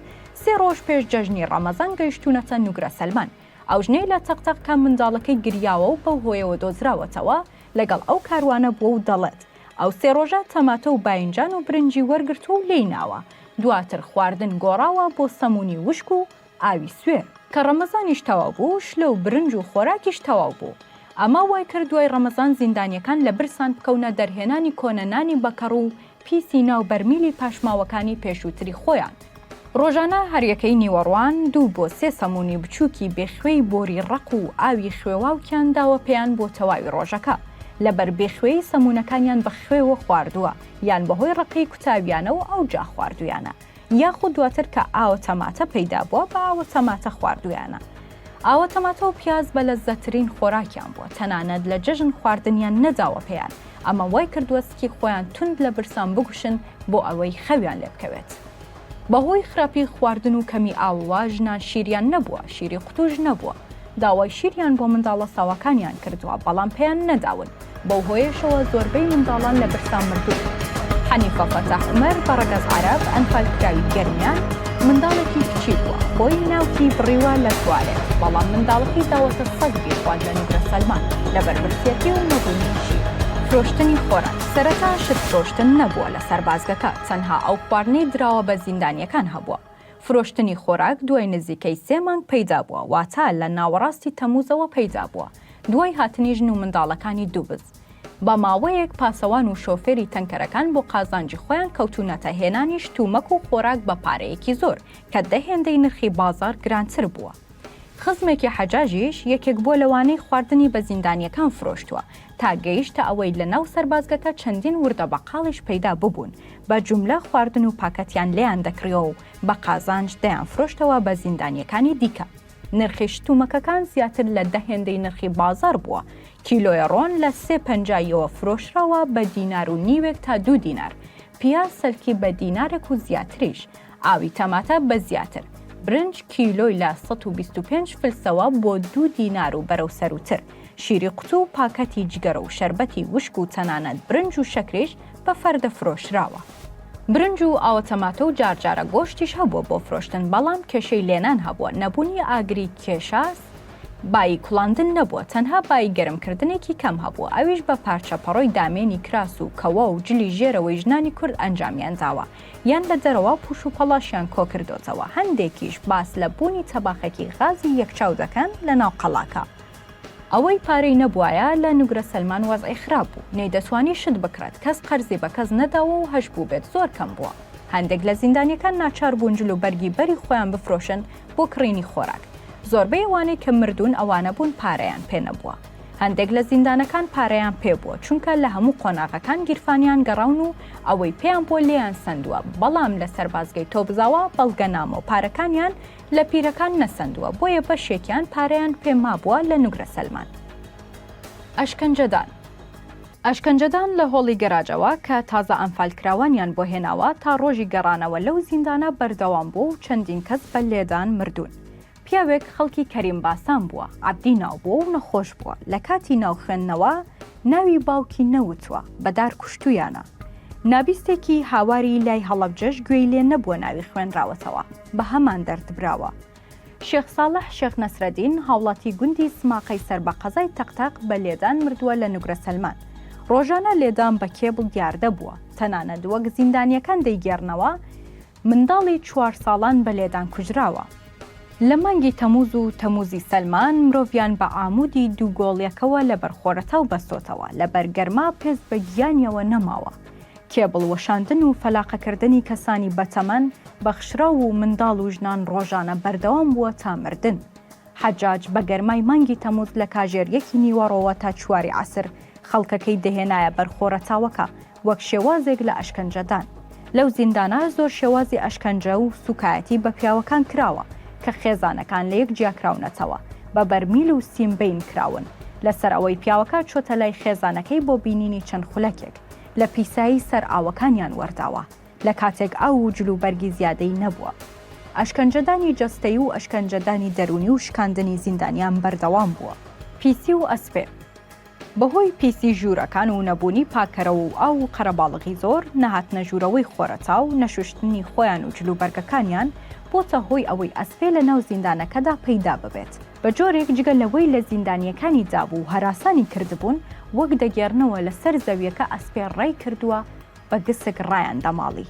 سێ ڕۆژ پێش جەژنی ڕەمەزان گەیشتوونەتە نوگرە سەلمان. ئەو ژنەی لە تەقتەق کە منداڵەکەی گریاوە و بەو هۆیەوە دۆزراوەتەوە، لەگەڵ ئەو کاروانە بووە و دەڵێت، ئەو سێ ڕۆژە تەماتە و باینجان و برنجی وەرگرتووە و لێی ناوە، دواتر خواردن گۆڕاوە بۆ سەموونی وشک و ئاوی سوێر. کە ڕەمەزانیش تەواو بوو، شلە و برنج و خۆراکیش تەواو بوو. ئەمە وای کرد دوای ڕەمەزان زیندانییەکان لە برسان بکەونە دەرهێنانی کۆنە نانی بەکەڕ و پیسی ناو بەرمیلی پاشماوەکانی پێشووتری خۆیان. ڕۆژانە هەریەکەی نیوەڕوان دوو بۆ سێ سەموونی بچووکی بێ خوێی بۆری ڕەق و ئاوی خوێواوکیان داوە پێیان بۆ تەواوی ڕۆژەکە. لەبەر بێ خوێی سەموونەکانیان بە خوێوە خواردووە یان بەهۆی ڕەقی کوتاویانە و ئەوجا خواردوویانە. یاخود دواتر کە ئاوە تەماتە پەیدا بووە بە ئاوە تەماتە خواردوویانە. ئاوە تەماتە و پیاز بە لەززەترین خۆراکیان بووە، تەنانەت لە جەژن خواردنیان نەداوە پێیان، ئەمە وای کردووە سکی خۆیان توند لە برسان بگوشن بۆ ئەوەی خەویان لێ بکەوێت. بەهۆی خراپی خواردن و کەمی ئاوەوە ژنان شیریان نەبووە، شیری قوتوش نەبووە. داوای شیریان بۆ منداڵە ساواکانیان کردووە، بەڵام پێیان نەداون، بەو هۆیەشەوە زۆربەی منداڵان لە برسا مردوون. حەنیفە فەتاح عومەر بە ڕەگەز عەرەب، ئەنفالکراوی گەرمیان، منداڵێکی کچی بووە، خۆی ناوکی بڕیوە لە توالێت، بەڵام منداڵەکەی داوەتە سەگ بیخوات لە نوگرە سەلمان، لەبەر برسیەتی و نەبوونی شیر. فرۆشتنی خۆراک، سەرەتا شت فرۆشتن نەبووە لە سەربازگەکە، تەنها ئەو خواردنەی دراوە بە زیندانییەکان هەبووە. فرۆشتنی خۆراک دوای نزیکەی سێ مانگ پەیدا بووە، واتە لە ناوەڕاستی تەمووزەوە پەیدا بووە، دوای هاتنی ژن و منداڵەکانی دووبز. بە ماوەیەک پاسەوان و شۆفێری تەنکەرەکان بۆ قازانجی خۆیان کەوتوونەتە هێنانی شتومەک و خۆراک بە پارەیەکی زۆر، کە دە هێندەی نرخی بازاڕ گرانتر بووە. خزمێکی حەجاجیش یەکێک بووە لەوانەی خواردنی بە زیندانییەکان فرۆشتووە، تا گەیشتە ئەوەی لە ناو سەربازگەکە چەندین وردە بەقاڵیش پەیدا ببوون، بە جوملە خواردن و پاکەتیان لێیان دەکڕیەوە و بە قازانج دەیانفرۆشتەوە بە زیندانییەکانی دیکە. نرخی شتومەکەکان زیاتر لە دە هێندەی نرخی بازاڕ بووە، کیلۆیە ڕۆن لە سێ پەنجاییەوە فرۆشراوە بە دینار و نیوێک تا دوو دینار، پیاز سەلکی بە دینارێک و زیاتریش، ئاوی تەماتە بە زیاتر، برنج کیلۆی لە 125 فلسەوە بۆ دوو دینار و بەرەو سەرووتر، شیری قوتوو و پاکەتی جگەرە و شەربەتی وشک و تەنانەت برنج و شەکریش بە فەردە فرۆشراوە. برنج و ئاوە تەماتە و جارجارە گۆشتیش هەبووە بۆ فرۆشتن، بەڵام کێشەی لێنان هەبووە، نەبوونی ئاگری کێشاس، بایی کوڵاندن نەبووە، تەنها بایی گەرمکردنێکی کەم هەبووە، ئەویش بە پارچە پەڕۆی دامێنی کراس و کەوە و جلی ژێرەوەی ژنانی کورد ئەنجامیان داوە، یان لە دەرەوە پوش و پەڵاشیان کۆکردۆتەوە، هەندێکیش باس لە بوونی تەباخێکی غازی یەکچاو دەکەن لە ناو قەڵاکە. ئەوەی پارەی نەبوایە لە نوگرە سەلمان وەزعی خراپ بوو، نەیدەتوانی شت بکڕێت، کەس قەرزی بە کەس نەداوە و هەشبووبێت زۆر کەم بووە. هەندێک لە زیندانیەکان ناچار بوون جل و بەرگی بەری خۆیان بفرۆشن بۆ کڕینی خۆراک. زۆربەی ئەوانەی کە مردوون ئەوانە بوون پارەیان پێ نەبووە. هەندێک لە زیندانەکان پارەیان پێ بووە، چونکە لە هەموو قۆناغەکان گیرفانیان گەڕاون و ئەوەی پێیان بووە لێیان سەندووە، بەڵام لە سەربازگەی تۆپزاوا بەڵگەنامە و پارەکانیان لە پیرەکان نەسەندووە، بۆیە بەشێکیان پارەیان پێ مابووە لە نوگرە سەلمان. ئەشکەنجەدان ئەشکەنجەدان لە هۆڵی گەراجەوە کە تازە ئەنفالکراوانیان بۆ هێناوە تا ڕۆژی گەڕانەوە لەو زیندانە بەردەوام بووە و چەندین کەس بە لێدان مردوون. پیاوێک خەڵکی کەریم باسان بووە، عەبدی ناو بووە و نەخۆش بووە، لە کاتی ناو خوێندنەوە ناوی باوکی نەوتووە، بە دار کوشتوویانە. نابیستێکی هاواری لای هەڵەبجەش گوێی لێ نەبووە ناوی خوێنراوەتەوە، بە هەمان دەرد براوە. شێخ ساڵح شێخ نەسرەدین، هاوڵاتی گوندی سماقەی سەر بە قەزای تەقتەق بە لێدان مردووە لە نوگرە سەلمان. ڕۆژانە لێدان بە کێبڵ دیاردە بووە، تەنانەت وەک زیندانییەکان دەیگێڕنەوە، منداڵی چوار ساڵان بە لێدان کوژراوە. لە مانگی تەمووز و تەمووزی سەلمان مرۆڤیان بە عاموودی دوو گۆڵیەکەوە لەبەر خۆرەتاو بەستۆتەوە، لەبەر گەرما پێست بە گیانیەوە نەماوە. کێبڵ وەشاندن و فەلاقەکردنی کەسانی بەتەمەن، بەخشراو و منداڵ و ژنان ڕۆژانە بەردەوام بووە تا مردن. حەجاج بە گەرمای مانگی تەمووز لە کاژێر یەکی نیوەڕۆوە تا چواری عەسر خەڵکەکەی دەهێنایە بەر خۆرەتاوەکە وەک شێوازێک لە ئەشکەنجەدان. لەو زیندانە زۆر شێوازی ئەشکەنجە و سوکایەتی بە پیاوەکان کراوە کە خێزانەکان لە یەک جیاکراونەتەوە، بە بەرمیل و سیم بەین کراون لەسەر ئەوەی پیاوەکە چۆتە لای خێزانەکەی بۆ بینینی چەند خولەکێک لە پیسایی سەر ئاوەکانیان وەرداوە. لە کاتێک ئاو و جلوبەرگی زیادەی نەبووە. ئەشکەنجەدانی جەستەیی و ئەشکەنجەدانی دەروونی و شکاندنی زیندانیان بەردەوام بووە. پیسی و ئەسپێ بەهۆی پیسی ژوورەکان و نەبوونی پاککەرەوە و ئاو و قەرەباڵغی زۆر، نەهاتنە ژوورەوەی خۆرەتاو، نەشوشتنی خۆیان و جلوبەرگەکانیان، بۆتە هۆی ئەوەی ئەسپێ لەناو زیندانەکەدا پەیدا ببێت. بە جۆرێک جگە لەوەی لە زیندانییەکانی دابوو و هەراسانی کردبوون، وەک دەگێڕنەوە لەسەر زەوییەکە ئەسپێ ڕای کردووە، بە گسک ڕایان دەماڵی.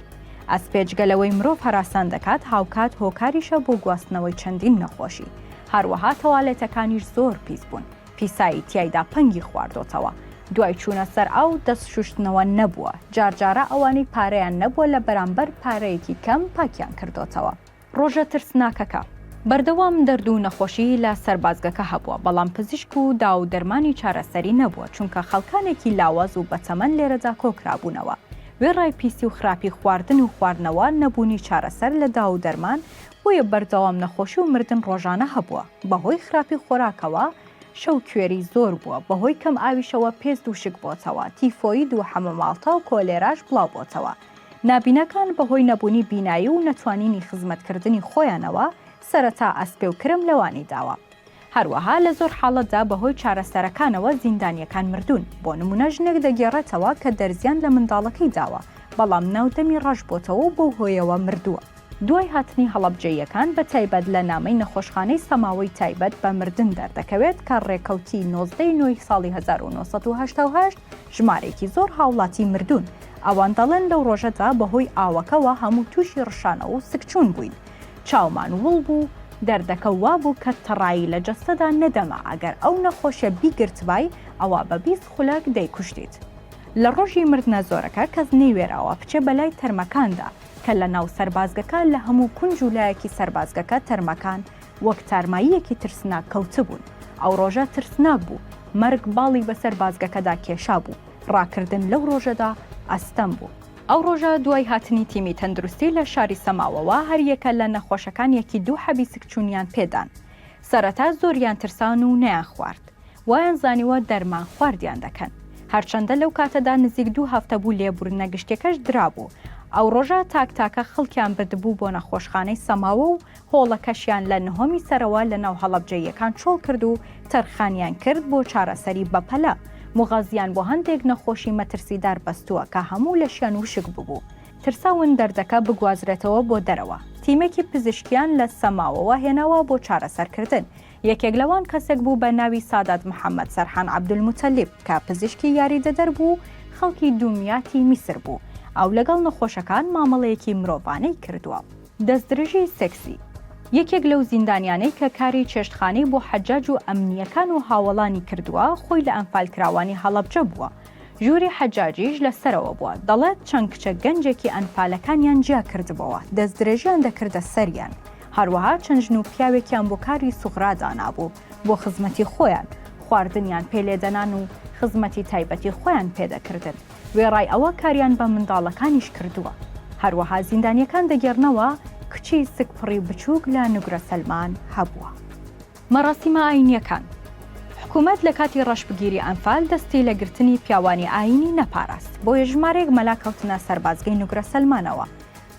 ئەسپێ جگە لەوەی مرۆڤ هەراسان دەکات هاوکات هۆکاریشە بۆ گواستنەوەی چەندین نەخۆشی. هەروەها تەوالێتەکانیش زۆر پیس بوون، پیسایی تیایدا پەنگی خواردۆتەوە. دوای چوونە سەر ئاو دەست شوشتنەوە نەبووە، جارجارە ئەوانەی پارەیان نەبووە لە بەرامبەر پارەیەکی کەم پاکیان کردۆتەوە. ڕۆژە ترسناکەکە. بەردەوام دەرد و نەخۆشی لە سەربازگەکە هەبووە، بەڵام پزیشک و داو و دەرمانی چارەسەری نەبووە، چونکە خەڵکانێکی لاواز و بەتەمەن لێرەدا کۆکرابوونەوە. وێڕای پیسی و خراپی خواردن و خواردنەوە، نەبوونی چارەسەر لە داو و دەرمان، بۆیە بەردەوام نەخۆشی و مردن ڕۆژانە هەبووە. بەهۆی خراپی خۆراکەوە شەو کوێری زۆر بووە، بەهۆی کەم ئاویشەوە پێست وشک بۆتەوە، تیفۆید و حەمەماڵتا و کۆلێراش بڵاو بۆتەوە. نابیناکان بەهۆی نەبوونی بینایی و نەتوانینی خزمەتکردنی خۆیانەوە سەرەتا ئەسپێ و کرم لەوانی داوە. هەروەها لە زۆر حاڵەتدا بەهۆی چارەسەرەکانەوە زیندانییەکان مردوون، بۆ نموونە ژنێک دەگێڕێتەوە کە دەرزیان لە منداڵەکەی داوە، بەڵام ناو دەمی ڕەش بۆتەوە و بەو هۆیەوە مردووە. دوای هاتنی هەڵەبجەییەکان بە تایبەت لە نامەی نەخۆشخانەی سەماوەی تایبەت بە مردن دەردەکەوێت کە ڕێکەوتی 19 ی نۆی ساڵی 1988 ژمارەیەکی زۆر هاوڵاتی مردوون، ئەوان دەڵێن لەو ڕۆژەدا بەهۆی ئاوەکەوە هەموو تووشی ڕشانەوە و سکچوون بووین، چاومان وڵ بوو، دەردەکە وابوو کە تەڕایی لە جەستەدا نەدەما، ئەگەر ئەو نەخۆشیە بیگرتبای ئەوا بە 20 خولەک دەیکوشتیت. لە ڕۆژی مردنە زۆرەکە کەس نەیوێراوە بچێ بەلای تەرمەکاندا، کە لە ناو سەربازگەکە لە هەموو کونج و لایەکی سەربازگەکە تەرمەکان وەک تارماییەکی ترسناک کەوتبوون. ئەو ڕۆژە ترسناک بوو، مەرگ باڵی بەسەر بازگەکەدا کێشابوو، ڕاکردن لەو ڕۆژەدا ئەستەم بوو. ئەو ڕۆژە دوای هاتنی تیمی تەندروستی لە شاری سەماوەوە هەریەکە لە نەخۆشەکان یەکی دوو حەبی سکچوونیان پێدان. سەرەتا زۆریان ترسان و نەیانخوارد. وایان زانیوە دەرمان خواردیان دەکەن. هەرچەندە لەو کاتەدا نزیک دوو هەفتە بوو لێبوردنە گشتیەکەش درابوو. ئەو ڕۆژە تاک تاکە خەڵکیان بردبوو بۆ نەخۆشخانەی سەماوە و هۆڵەکەشیان لە نهۆمی سەرەوە لە ناو هەڵەبجەییەکان چۆڵ کرد و تەرخانیان کرد بۆ چارەسەری بەپەلە. موغەزیان بۆ هەندێک نەخۆشی مەترسیدار بەستووە کە هەموو لەشیان وشک ببوو. ترساون دەردەکە بگوازرێتەوە بۆ دەرەوە. تیمێکی پزیشکیان لە سەماوەوە هێناوە بۆ چارەسەرکردن. یەکێک لەوان کەسێک بوو بە ناوی سادات محەمەد سەرحان عەبدولموتەلیب کە پزیشکی یاریدەدەر بوو و خەڵکی دومیاتی میسر بوو. ئەو لەگەڵ نەخۆشەکان مامەڵەیەکی مرۆڤانەی کردووە. دەستدرێژی سێکسی، یەکێک لەو زیندانیانەی کە کاری چێشتخانەی بۆ حەجاج و ئەمنییەکان و هاوەڵانی کردووە، خۆی لە ئەنفالکراوانی هەڵەبجە بووە. ژووری حەجاجیش لە سەرەوە بووە، دەڵێت چەند کچە گەنجێکی ئەنفالەکانیان جیا کردبۆوە، دەستدرێژیان دەکردە سەریان. هەروەها چەند ژن و پیاوێکیان بۆ کاری سوغرا دانابوو بۆ خزمەتی خۆیان، خواردنیان پێ لێدەنان و خزمەتی تایبەتی خۆیان پێ دەکردن. وێڕای ئەوە کاریان بە منداڵەکانیش کردووە. هەروەها زیندانییەکان دەگێڕنەوە کچی سکپڕی بچووک لە نوگرە سەلمان هەبووە. مەراسیمە ئایینییەکان، حکوومەت لە کاتی ڕەشبگیری ئەنفال دەستی لە گرتنی پیاوانی ئایینی نەپاراست، بۆیە ژمارەیەک مەلا کەوتنە سەربازگەی نوگرە سەلمانەوە.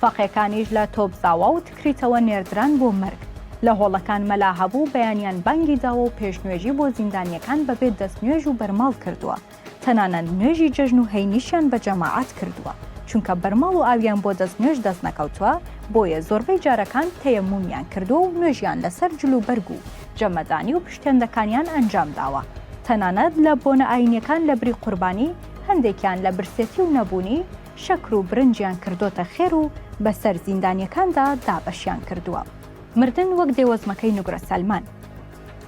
فەقێکانیش لە تۆپزاوا و تکریتەوە نێردران بۆ مەرگ. لە هۆڵەکان مەلا هەبوو بەیانیان بانگی داوە و پێشنوێژی بۆ زیندانییەکان بەبێ دەستنوێژ و بەرماڵ کردووە. تەنانەت نوێژی جەژن و هەینیشیان بە جەماعەت کردووە، چونکە بەرماڵ و ئاویان بۆ دەست نوێژ دەست نەکەوتووە، بۆیە زۆربەی جارەکان تەیەمومیان کردووە و نوێژیان لەسەر جل و بەرگ و جەمەدانی و پشتێندەکانیان ئەنجام داوە، تەنانەت لە بۆنە ئاینیەکان لەبری قوربانی هەندێکیان لە برسێتی و نەبوونی شەکر و برنجیان کردۆتە خێر و بەسەر زیندانیەکاندا دابەشیان کردووە. مردن وەک دێوەزمەکەی نوگرە سەلمان.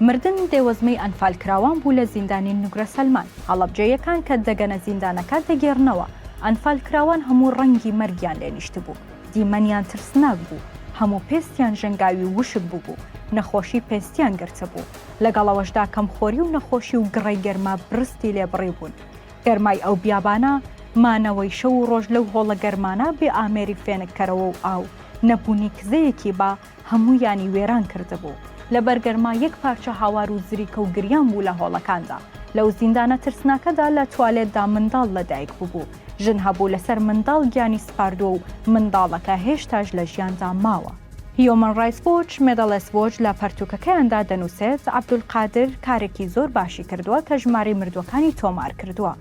مردن دێوەزمەی ئەنفالکراوان بوو لە زیندانی نوگرە سەلمان، هەڵەبجەیەکان کە دەگەنە زیندانەکە دەگێڕنەوە، ئەنفالکراوان هەموو ڕەنگی مەرگیان لێ نیشتبوو، دیمەنیان ترسناک بوو، هەموو پێستیان ژەنگاوی و وشک بووبوو، نەخۆشی پێستیان گرتبوو، لەگەڵ ئەوەشدا کەمخۆری و نەخۆشی و گڕەی گەرما برستی لێ بڕیبوون. گەرمای ئەو بیابانە، مانەوەی شەو و ڕۆژ لەو هۆڵە گەرمانە بێ ئامێری فێنککەرەوە و ئاو، نەبوونی کزەیەکی با، هەموویانی وێران کردبوو. لەبەر گەرما یەک پارچە هاوار و زریکە و گریان بوو لە هۆڵەکاندا. لەو زیندانە ترسناکەدا لە توالێتدا منداڵ لە دایک ببوو. ژن هەبوو لەسەر منداڵ گیانی سپاردووە و منداڵەکە هێشتاش لە ژیاندا ماوە. هیومن ڕایتس وۆچ، مێدڵ ئیست وۆچ لە پەرتووکەکەیاندا دەنووسێت، عەبدولقادر کارێکی زۆر باشی کردووە کە ژمارەی مردووەکانی تۆمار کردووە.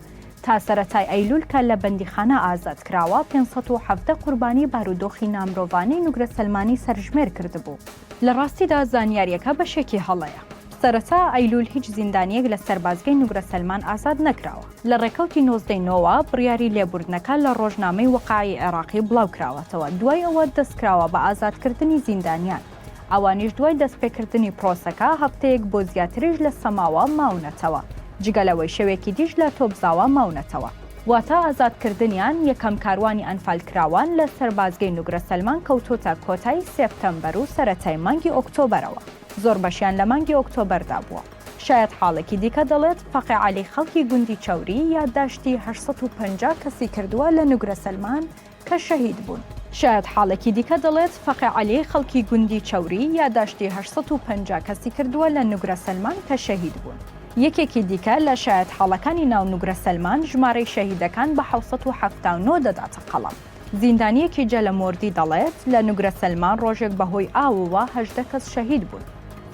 تا سەرەتای ئەیلول کە لە بەندیخانە ئازاد کراوە، 517 قوربانی بارودۆخی نامرۆڤانەی نوگرە سەلمانی سەرژمێر کردبوو. لە ڕاستیدا زانیارییەکە بەشێکی هەڵەیە. سەرەتا ئەیلول هیچ زیندانییەک لە سەربازگەی نوگرە سەلمان ئازاد نەکراوە. لە ڕێکەوتی 19 ی نۆوە بڕیاری لێبوردنەکە لە ڕۆژنامەی وەقاعی عێراقی بڵاوکراوەتەوە، دوای ئەوە دەستکراوە بە ئازادکردنی زیندانیان. ئەوانیش دوای دەستپێکردنی پرۆسەکە هەفتەیەک بۆ زیاتریش لە سەماوە ماونەتەوە، جگە لەوەی شەوێکی دیش لە تۆپزاوە ماونەتەوە. واتە ئازادکردنیان، یەکەم کاروانی ئەنفالکراوان لە سەربازگەی نوگرە سەلمان کەوتۆتە کۆتایی سێپتەمبەر و سەرەتای مانگی ئۆکتۆبەرەوە، زۆربەشیان لە مانگی ئۆکتۆبەردا بووە. شایەتحاڵێکی دیکە دەڵێت، فەقێ عەلی خەڵکی گوندی چەوری یادداشتی 850 کەسی کردووە لە نوگرە سەلمان کە شەهید بوون. شایەتحاڵێکی دیکە دەڵێت، فەقێ عەلی خەڵکی گوندی چەوری یاداشتی 850 کەسی کردووە لە نوگرە سەلمان کە شەهید بوون. یەکێکی دیکە لە شایەتحاڵەکانی ناو نوگرە سەلمان ژمارەی شەهیدەکان بە 779 دەداتە قەڵەم. زیندانییەکی جەلەمۆردی دەڵێت، لە نوگرە سەلمان ڕۆژێک بەهۆی ئاوەوە 18 کەس شەهید بوون.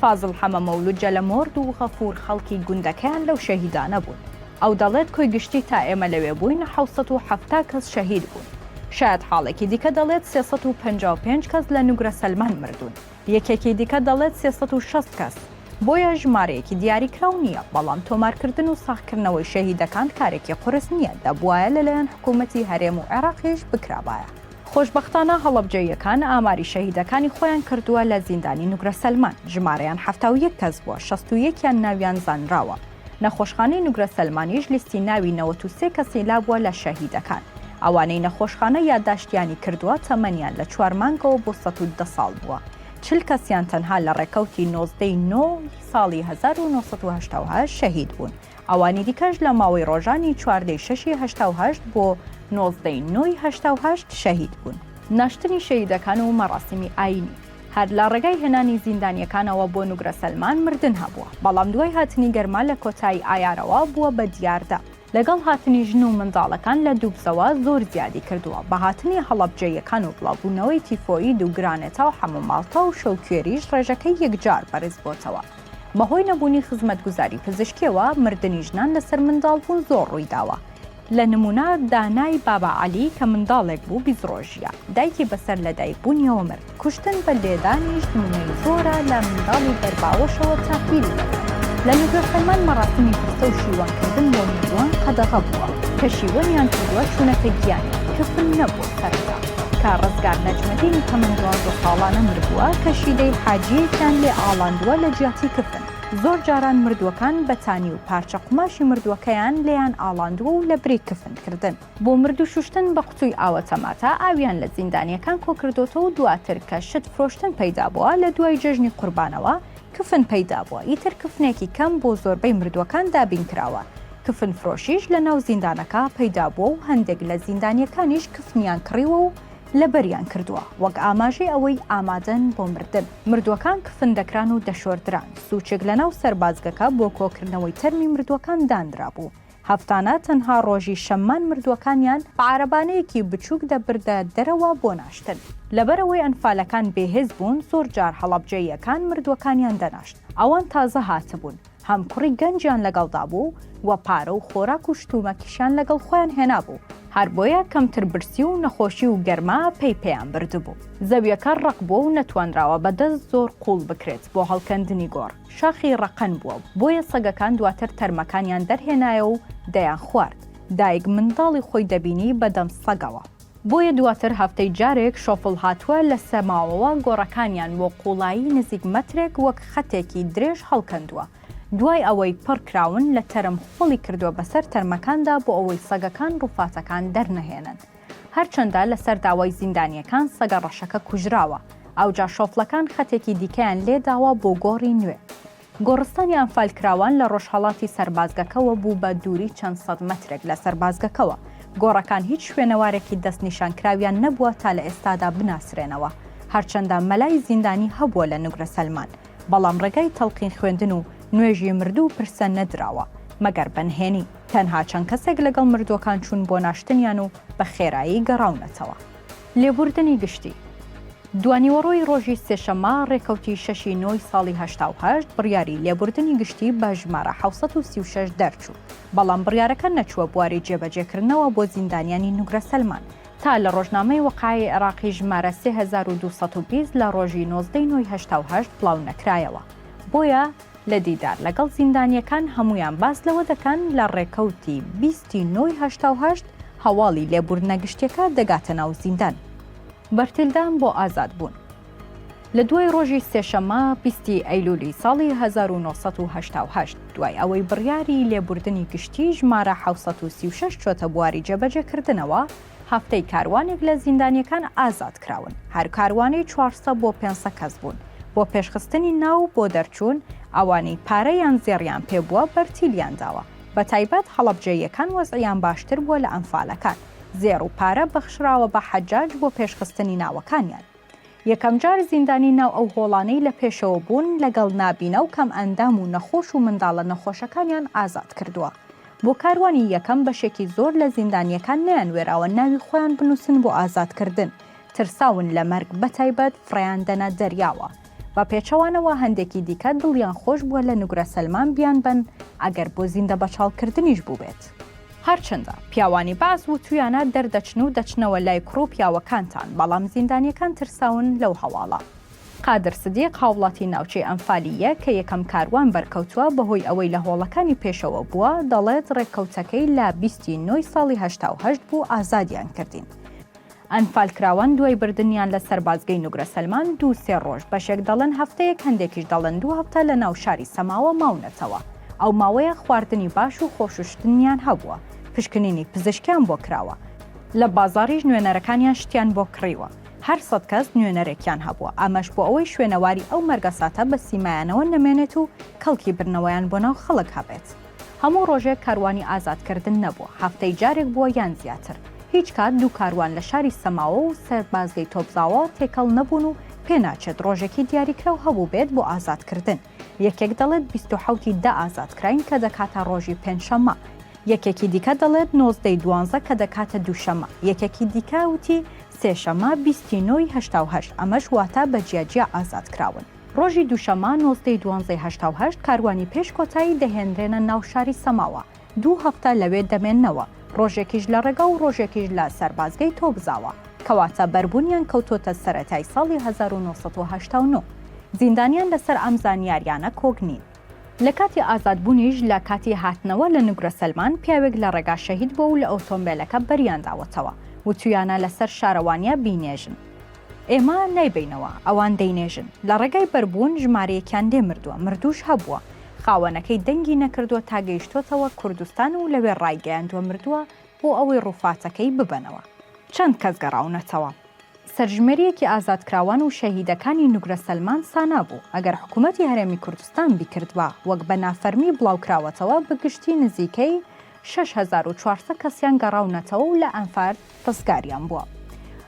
فازڵ حەمە مەولود جەلەمۆرد و غەفور خەڵکی گوندەکەیان لەو شەهیدانە بوون. ئەو دەڵێت کۆی گشتی تا ئێمە لەوێ بووین 770 کەس شەهید بوون. شایەتحاڵێکی دیکە دەڵێت 355 کەس لە نوگرە سەلمان مردوون. یەکێکی دیکە دەڵێت 360 کەس. بۆیە ژمارەیەکی دیاریکراو نییە، بەڵام تۆمارکردن و ساغکردنەوەی شەهیدەکان کارێکی قورس نییە، دەبوایە لەلایەن حکوومەتی هەرێم و عێراقیش بکرابایە. خۆشبەختانە هەڵەبجەییەکان ئاماری شەهیدەکانی خۆیان کردووە لە زیندانی نوگرە سەلمان، ژمارەیان 71 کەس بووە، 61 یان ناویان زانراوە. نەخۆشخانەی نوگرە سەلمانیش لیستی ناوی 93 کەسی لابووە لە شەهیدەکان. ئەوانەی نەخۆشخانە یادداشتیانی کردووە تەمەنیان لە چوار مانگەوە بۆ 110 ساڵ بووە. 40 کەسیان تەنها لە ڕێکەوتی 19 ی نۆ ی ساڵی 1988 شەهید بوون. ئەوانی دیکەش لە ماوەی ڕۆژانی 14 ی شەشی 88 بۆ 19 ی نۆ ی 88 شەهید بوون. ناشتنی شەهیدەکان و مەڕاسیمی ئایینی. هەر لە ڕێگای هێنانی زیندانییەکانەوە بۆ نوگرە سەلمان مردن هەبووە، بەڵام دوای هاتنی گەرما لە کۆتایی ئایارەوە بووە بە دیاردە. لەگەڵ هاتنی ژن و منداڵەکان لە دوبزەوە زۆر زیادی کردووە، بە هاتنی هەڵەبجەییەکان و بڵاوبوونەوەی تیفۆید و گرانەتا و حەمەماڵتا و شەوکوێریش ڕێژەکەی یەکجار بەرزبۆتەوە. بەهۆی نەبوونی خزمەتگوزاری پزیشکییەوە مردنی ژنان لەسەر منداڵبوون زۆر ڕوویداوە. لە نموونە دانای بابا عەلی کە منداڵێک بوو 20 ڕۆژ ژیا، دایکی بەسەر لەدایکبوونیەوە مرد. کوشتن بە لێدانیش نموونەی زۆرە لە منداڵی بەر باوەشەوە تا پیری دەکەن. لە نوگرە سەلمان مەڕاسیمی پرسە و شیوەنکردن بۆ مردووان قەدەغە بووە، کە شیوەنیان کردووە چوونەتە گیانیان، کفن نەبووە سەرەتا. کە ڕزگار نەجمەدینی تەمەن 12 ساڵانە مردووە، کەشیدەی حاجییەکیان لێ ئاڵاندووە لە جیاتی کفن. زۆر جاران مردووەکان بەتانی و پارچە قوماشی مردووەکەیان لێیان ئاڵاندووە و لە بری کفن کردن. بۆ مردوو شوشتن بە قوتووی ئاوە تەماتە ئاویان لە زیندانییەکان کۆکردۆتەوە و دواتر کە شت فرۆشتن پەیدا بووە لە دوای جەژنی قوربانەوە کفن پەیدا بووە ئیتر کفنێکی کەم بۆ زۆربەی مردووەکان دابین کراوە کفن فرۆشیش لە ناو زیندانەکە پەیدا بووە و هەندێک لە زیندانییەکانیش کفنیان کڕیوە و لەبەریان کردووە وەک ئاماژەی ئەوەی ئامادەن بۆ مردن. مردووەکان کفن دەکران و دەشۆردران، سوچێک لەناو سەربازگەکە بۆ کۆکردنەوەی تەرمی مردووەکان دانرابوو، هەفتانە تەنها ڕۆژی شەممان مردووەکانیان بە عارەبانەیەکی بچووک دەبردە دەرەوە بۆ ناشتن. لەبەرئەوەی ئەنفالەکان بێهێز بوون زۆر جار هەڵەبجەییەکان مردووەکانیان دەناشت، ئەوان تازە هاتبوون، هەم کوڕی گەنجیان لەگەڵدا بوو و پارە و خۆراک و شتومەکیشیان لەگەڵ خۆیان هێنابوو، هەر بۆیە کەمتر برسی و نەخۆشی و گەرما پەی پێیان بردبوو. زەویەکە ڕەق بووە و نەتوانراوە بە دەست زۆر قووڵ بکرێت بۆ هەڵکەندنی گۆڕ، شاخی ڕەقەن بووە، بۆیە سەگەکان دواتر تەرمەکانیان دەرهێنایە و دەیانخوارد. دایک منداڵی خۆی دەبینی بە دەم سەگەوە. بۆیە دواتر هەفتەی جارێک شۆفڵ هاتووە لە سەماوەوە گۆڕەکانیان بۆ قوڵایی نزیک مەترێک وەک خەتێکی درێژ هەڵکەندووە، دوای ئەوەی پڕ کراون لە تەرم خۆڵی کردووە بەسەر تەرمەکاندا بۆ ئەوەی سەگەکان ڕوفاتەکان دەرنەهێنن. هەرچەندە لەسەر داوای زیندانییەکان سەگە ڕەشەکە کوژراوە، ئەوجا شۆفڵەکان خەتێکی دیکەیان لێداوە بۆ گۆڕی نوێ. گۆڕستانی ئەنفالکراوان لە ڕۆژهەڵاتی سەربازگەکەوە بوو بە دووری چەند سەد مەترێک لە سەربازگەکەوە. گۆڕەکان هیچ شوێنەوارێکی دەستنیشانکراویان نەبووە تا لە ئێستادا بناسرێنەوە. هەرچەندە مەلای زیندانی هەبووە لە نوگرە سەلمان، بەڵام ڕێگای تەڵقین خوێندن و نوێژی مردوو و پرسە نەدراوە، مەگەر بە نهێنی. تەنها چەند کەسێک لەگەڵ مردووەکان چوون بۆ ناشتنیان و بە خێرایی گەڕاونەتەوە. لێبوردنی گشتی. دوانیوەڕۆی ڕۆژی سێشەممە ڕێکەوتی شەشی نۆی ساڵی 88 بڕیاری لێبوردنی گشتی بە ژمارە 736 دەرچوو، بەڵام بڕیارەکە نەچووە بواری جێبەجێکردنەوە بۆ زیندانیانی نوگرە سەلمان، تا لە ڕۆژنامەی وەقایعی عێراقی ژمارە 3220 لە ڕۆژی 19 ی نۆی 88 بڵاو نەکرایەوە. بۆیە لە دیدار لەگەڵ زیندانییەکان هەموویان باس لەوە دەکەن لە ڕێکەوتی 20 ی نۆی 88 هەواڵی لێبوردنە گشتیەکە دەگاتە ناو زیندان. بەرتیلدان بۆ ئازادبوون. لە دوای ڕۆژی سێشەممە 20 ی ئەیلولی ساڵی 1988 دوای ئەوەی بڕیاری لێبوردنی گشتی ژمارە 736 چۆتە بواری جێبەجێکردنەوە، هەفتەی کاروانێک لە زیندانیەکان ئازاد کراون، هەر کاروانەی 400 بۆ 500 کەس بوون، بۆ پێشخستنی ناو بۆ دەرچوون، ئەوانەی پارە یان زێڕیان پێ بووە بەرتیلیان داوە، بەتایبەت هەڵەبجەییەکان وەزعیان باشتر بووە لە ئەنفالەکان، زێڕ و پارە بەخشراوە بە حەجاج بۆ پێشخستنی ناوەکانیان. یەکەمجار زیندانی ناو ئەو هۆڵانەی لە پێشەوە بوون لەگەڵ نابینا و کەمئەندام و نەخۆش و منداڵە نەخۆشەکانیان ئازاد کردووە. بۆ کاروانی یەکەم بەشێکی زۆر لە زیندانییەکان نەیانوێراوە ناوی خۆیان بنووسن بۆ ئازادکردن، ترساون لە مەرگ بەتایبەت فڕێیان دەنە دەریاوە. بە پێچەوانەوە هەندێکی دیکە دڵیان خۆش بووە لە نوگرە سەلمان بیانبەن ئەگەر بۆ زیندەبەچاڵکردنیش بووبێت. هەرچەندە پیاوانی بەعس وتویانە دەردەچن و دەچنەوە لای کوڕ و پیاوەکانتان، بەڵام زیندانیەکان ترساون لەو هەواڵە. قادر سدیق هاوڵاتی ناوچەی ئەنفالی یە کە یەکەم کاروان بەرکەوتووە بەهۆی ئەوەی لە هۆڵەکانی پێشەوە بووە، دەڵێت ڕێککەوتەکەی لە 20 ی نۆی ساڵی 88 بوو ئازادیان کردین. ئەنفالکراوان دوای بردنیان لە سەربازگەی نوگرە سەلمان دوو سێ ڕۆژ، بەشێک دەڵێن هەفتەیەک هەندێکیش دەڵێن دوو هەفتە لە ناو شاری سەماوە ماونەتەوە. ئەو ماوەیە خواردنی باش و خۆشوشتنیان هەبووە، پشکنینی پزیشکیان بۆ کراوە. لە بازاڕیش نوێنەرەکانیان شتیان بۆ کڕیوە. هەر سەت کەس نوێنەرێکیان هەبووە، ئەمەش بۆ ئەوەی شوێنەواری ئەو مەرگەساتە بە سیمایانەوە نەمێنێت و کەڵکی بردنەوەیان بۆ ناو خەڵک هەبێت. هەموو ڕۆژێک کاروانی ئازادکردن نەبووە، هەفتەی جارێک بووە یان زیاتر. هیچ کات دوو کاروان لە شاری سەماوە و سەربازگەی تۆپزاوە تێکەڵ نەبوون و پێناچێت ڕۆژێکی دیاریکراو هەبووبێت بۆ ئازادکردن. یەکێک دەڵێت 27 ی دە ئازادکراین کە دەکاتە ڕۆژی پێنجشەممە. یەکێکی دیکە دەڵێت 19 ی دوانزە کە دەکاتە دووشەممە. یەکێکی دیکە وتی سێشەممە 20 ی نۆ ی 88 ئەمەش واتە بە جیا جیا ئازادکراون. ڕۆژی دووشەممە 19 ی دوانزەی 88 کاروانی پێش کۆتایی دەهێنرێنە ناو شاری سەماوە. دوو هەفتە لەوێ دەمێننەوە، ڕۆژێکیش لە ڕێگا و ڕۆژێکیش لە سەربازگەی تۆبزاوە، کەواتە بەربوونیان کەوتۆتە سەرەتای ساڵی 1989. زیندانیان لەسەر ئەم زانیاریانە کۆک نین. لە کاتی ئازادبوونیش لە کاتی هاتنەوە لە نوگرە سەلمان پیاوێک لە ڕێگا شەهید بووە و لە ئۆتۆمبێلەکە بەریان داوەتەوە، وتویانە لەسەر شارەوانیە بینێژن. ئێمە نایبەینەوە، ئەوان دەینێژن. لە ڕێگای بەربوون ژمارەیەکیان لێ مردووە، مردووش هەبووە. خاوەنەکەی دەنگی نەکردووە تا گەیشتۆتەوە کوردستان و لەوێ ڕایگەیاندووە مردووە بۆ ئەوەی ڕووفاتەکەی ببەنەوە. چەند کەس گەڕاونەتەوە. سەرژمێرییەکی ئازادکراوان و شەهیدەکانی نوگرە سەلمان سانا بوو، ئەگەر حکوومەتی هەرێمی کوردستان بیکردبا، وەک بە نافەرمی بڵاوکراوەتەوە، بە گشتی نزیکەی 6400 کەسیان گەڕاونەتەوە و لە ئەنفال ڕزگاریان بووە.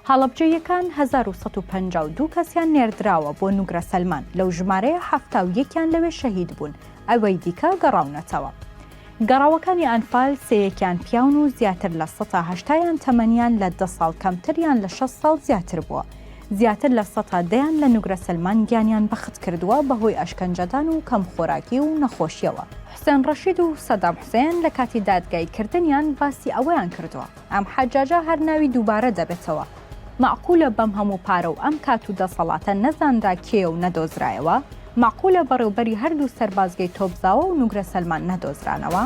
هەڵەبجەییەکان 1152 کەسیان نێردراوە بۆ نوگرە سەلمان، لەو ژمارەیە 71 یان لەوێ شەهید بوون، ئەوەی دیکە گەڕاونەتەوە. گەڕاوەکانی ئەنفال سێیەکیان پیاون و زیاتر لە سەتا هەشتایان تەمەنیان لە دە ساڵ کەمتر یان لە شەست ساڵ زیاتر بووە. زیاتر لە سەتا دەیان لە نوگرە سەلمان گیانیان بەخت کردووە بەهۆی ئەشکەنجەدان و کەمخۆراکی و نەخۆشییەوە. حوسێن ڕەشید و سەدام حوسێن لە کاتی دادگایی کردنیان باسی ئەوەیان کردووە ئەم حەجاجە هەر ناوی دووبارە دەبێتەوە. مەعقولە بەم هەموو پارە و ئەم کات و دەسەڵاتە نەزانرا کێیە و نەدۆزرایەوە؟ مەعقولە بەڕێوبەری هەردوو سەربازگەی تۆپزاوە و نوگرە سەلمان نەدۆزرانەوە؟